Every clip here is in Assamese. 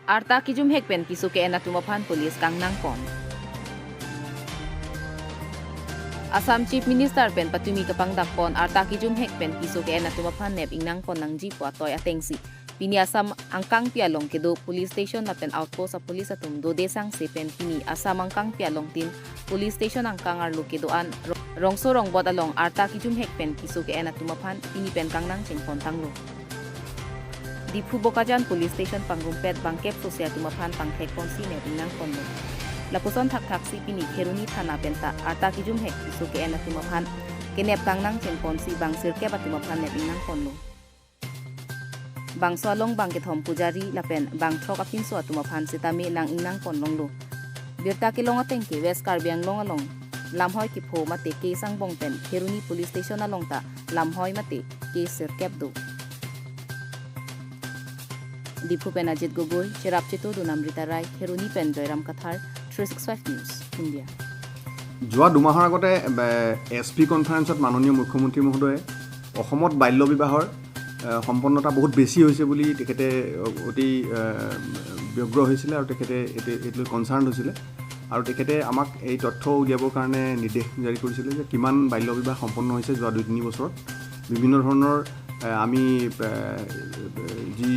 Arta kijum hek pen kisu ke ena tumaphan police kangnang pon. Assam Chief Minister pen patumi kapang dakpon arta kijum hek pen kisu ke ena tumaphan nep ingnang pon nang jeep wa toy atengsi. Pini Assam angkang pialong kedo police station na pen outpost sa police atum do desang se pen pini Assam angkang pialong tin police station angkang arlo kedoan rongso rongbot along arta kijum hek pen kisu ke ena tumaphan pini pen kangnang chengpon tanglo. Diphu Bokajan police station Pangrumpet bangkep sosia tumaphan pangthek ponsi nep ingnang ponlo. Lapuson thak thak si pini Kheruni thana penta arta kijum hek kisu ke ena tumaphan kenep kangnang chengpon si bangsir ke batumaphan nep ingnang ponlo. Bang solong bang kethom pujari lapen bang throk apin so tumaphan sitami nang ingnang ponlong lo. Birta ke longa tengke West Karbi Anglong along lamhoi ki pho mate ke sang bong pen Kheruni police station along ta lamhoi mate ke sir kep do. Diphu pen Ajit Gogoi, Cherap Cheto Dunamrita Rai, Kheruni pen Joyram Kathar, 365 News, India. যোৱা 2 মাহৰ আগতে এছ পি কনফাৰেন্সত মাননীয় মুখ্যমন্ত্ৰী মহোদয়ে অসমত বাল্য বিবাহৰ সম্পন্নতা বহুত বেছি হৈছে বুলি তেখেতে অতি ব্যগ্ৰ হৈছিলে আৰু তেখেতে এইটো লৈ কনচাৰ্ণ হৈছিলে আৰু তেখেতে আমাক এই তথ্য উলিয়াবৰ কাৰণে নিৰ্দেশ জাৰি কৰিছিলে যে কিমান বাল্য বিবাহ সম্পন্ন হৈছে যোৱা 2-3 বছৰত। বিভিন্ন ধৰণৰ আমি যি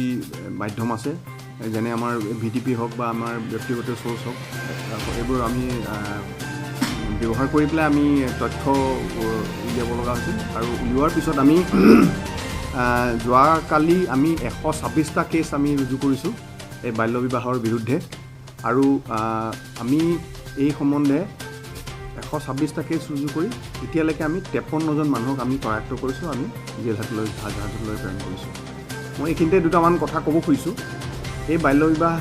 মাধ্যম আছে, যেনে আমাৰ ভিটিপি হওক বা আমাৰ ব্যক্তিগত চ'ৰ্চ হওক, এইবোৰ আমি ব্যৱহাৰ কৰি পেলাই আমি তথ্য উলিয়াব লগা হৈছিল। আৰু উলিওৱাৰ পিছত আমি যোৱাকালি আমি 126টা কেছ আমি ৰুজু কৰিছোঁ এই বাল্য বিবাহৰ বিৰুদ্ধে। আৰু আমি এই সম্বন্ধে 126টা কেছ ৰুজু কৰি এতিয়ালৈকে আমি 53জন মানুহক আমি কৰায়ত্ব কৰিছোঁ, আমি জেল হাজতলৈ প্ৰেৰণ কৰিছোঁ। মই এইখিনিতে দুটামান কথা ক'ব খুজিছোঁ। এই বাল্য বিবাহ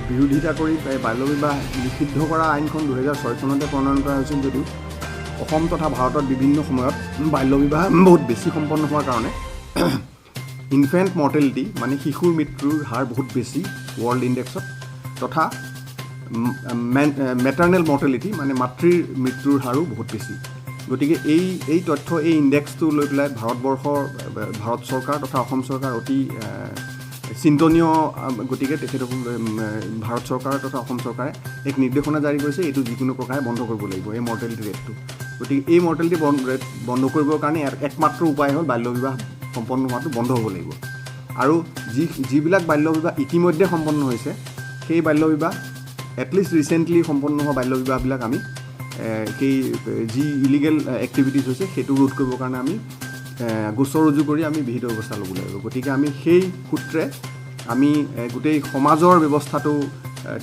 বিৰোধিতা কৰি এই বাল্য বিবাহ নিষিদ্ধ কৰা আইনখন 2006 চনতে প্ৰণয়ন কৰা হৈছিল যদিও অসম তথা ভাৰতত বিভিন্ন সময়ত বাল্য বিবাহ বহুত বেছি সম্পন্ন হোৱাৰ কাৰণে ইনফেণ্ট মৰ্টেলিটি, মানে শিশুৰ মৃত্যুৰ হাৰ বহুত বেছি ৱৰ্ল্ড ইণ্ডেক্সত, তথা মেটাৰ্নেল মৰ্টেলিটি, মানে মাতৃৰ মৃত্যুৰ হাৰো বহুত বেছি। গতিকে এই তথ্য, এই ইণ্ডেক্সটো লৈ পেলাই ভাৰতবৰ্ষৰ ভাৰত চৰকাৰ তথা অসম চৰকাৰ অতি চিন্তনীয়। গতিকে তেখেতসকল ভাৰত চৰকাৰ তথা অসম চৰকাৰে এক নিৰ্দেশনা জাৰি কৰিছে, এইটো যিকোনো প্ৰকাৰে বন্ধ কৰিব লাগিব এই মৰ্টেলিটি ৰেটটো। গতিকে এই মৰ্টেলিটি ৰেট বন্ধ কৰিবৰ কাৰণে ইয়াৰ একমাত্ৰ উপায় হ'ল বাল্য বিবাহ সম্পন্ন হোৱাটো বন্ধ হ'ব লাগিব। আৰু যিবিলাক বাল্য বিবাহ ইতিমধ্যে সম্পন্ন হৈছে, সেই বাল্য বিবাহ, এটলিষ্ট ৰিচেণ্টলি সম্পন্ন হোৱা বাল্য বিবাহবিলাক আমি সেই যি ইলিগেল এক্টিভিটিছ হৈছে, সেইটো ৰোধ কৰিবৰ কাৰণে আমি গোচৰ ৰুজু কৰি আমি বিহিত ব্যৱস্থা ল'ব লাগিব। গতিকে আমি সেই সূত্ৰে আমি গোটেই সমাজৰ ব্যৱস্থাটো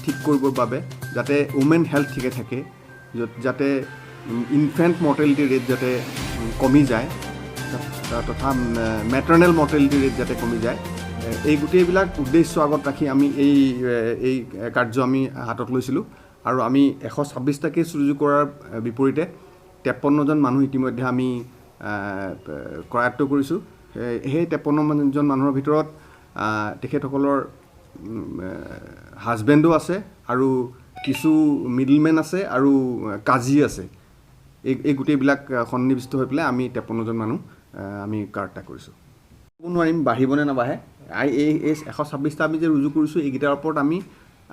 ঠিক কৰিবৰ বাবে, যাতে উমেন হেল্থ ঠিকে থাকে, যাতে ইনফেণ্ট মৰ্টেলিটি ৰেট যাতে কমি যায় তথা মেটাৰ্নেল মৰ্টেলিটি ৰেট যাতে কমি যায়, এই গোটেইবিলাক উদ্দেশ্য আগত ৰাখি আমি এই কাৰ্য আমি হাতত লৈছিলোঁ। আৰু আমি 126টা কেছ ৰুজু কৰাৰ বিপৰীতে 53জন মানুহ ইতিমধ্যে আমি কৰায়ত্ব কৰিছোঁ। সেই 53জন মানুহৰ ভিতৰত তেখেতসকলৰ হাজবেণ্ডো আছে আৰু কিছু মিডলমেন আছে আৰু কাজী আছে। এই গোটেইবিলাক সন্নিৱিষ্ট হৈ পেলাই আমি 53জন মানুহ আমি কৰায়ত্ব কৰিছোঁ। ক'ব নোৱাৰিম বাঢ়িবনে নাবাঢ়ে। এই 126টা আমি যে ৰুজু কৰিছোঁ, এইকেইটাৰ ওপৰত আমি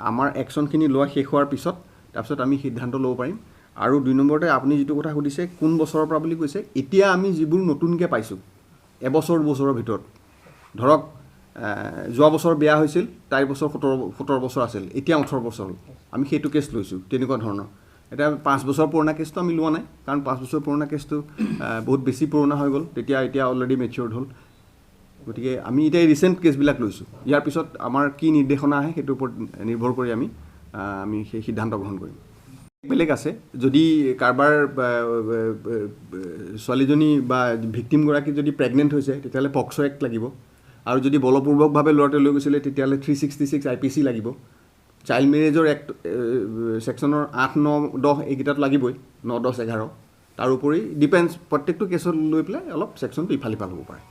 আমাৰ একশ্যনখিনি লোৱা শেষ হোৱাৰ পিছত তাৰপিছত আমি সিদ্ধান্ত ল'ব পাৰিম। আৰু 2 নম্বৰতে আপুনি যিটো কথা সুধিছে, কোন বছৰৰ পৰা বুলি কৈছে, এতিয়া আমি যিবোৰ নতুনকৈ পাইছোঁ এবছৰ 2 বছৰৰ ভিতৰত, ধৰক যোৱা বছৰ বিয়া হৈছিল, তাইৰ বছৰ 17 বছৰ আছিল, এতিয়া 18 বছৰ হ'ল, আমি সেইটো কেছ লৈছোঁ। তেনেকুৱা ধৰণৰ। এতিয়া 5 বছৰ পুৰণা কেছটো আমি লোৱা নাই, কাৰণ 5 বছৰ পুৰণা কেছটো বহুত বেছি পুৰণা হৈ গ'ল তেতিয়া, এতিয়া অলৰেডি মেচিয়ৰ্ড হ'ল। গতিকে আমি এতিয়া ৰিচেণ্ট কেছবিলাক লৈছোঁ। ইয়াৰ পিছত আমাৰ কি নিৰ্দেশনা আহে, সেইটোৰ ওপৰত নিৰ্ভৰ কৰি আমি সেই সিদ্ধান্ত গ্ৰহণ কৰিম। বেলেগ আছে, যদি কাৰোবাৰ ছোৱালীজনী বা ভিক্টিমগৰাকী যদি প্ৰেগনেণ্ট হৈছে, তেতিয়াহ'লে পক্স' এক্ট লাগিব। আৰু যদি বলপূৰ্বকভাৱে ল'ৰাটোৱে লৈ গৈছিলে, তেতিয়াহ'লে 366 আইপিচি লাগিব। চাইল্ড মেৰেজৰ এক্ট ছেকশ্যনৰ 8, 9, 10 এইকেইটাত লাগিবই, 9, 10, 11। তাৰোপৰি ডিপেণ্ডছ, প্ৰত্যেকটো কেছত লৈ পেলাই অলপ ছেকশ্যনটো ইফাল সিফাল হ'ব পাৰে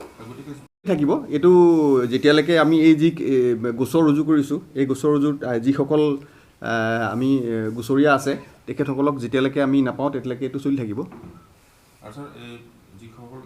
থাকিব। এইটো যেতিয়ালৈকে আমি এই যি গোচৰ ৰুজু কৰিছোঁ, এই গোচৰ ৰুজুত যিসকল আমি গোচৰীয়া আছে, তেখেতসকলক যেতিয়ালৈকে আমি নাপাওঁ, তেতিয়ালৈকে এইটো চলি থাকিব। আৰু ছাৰ, এই যিসকল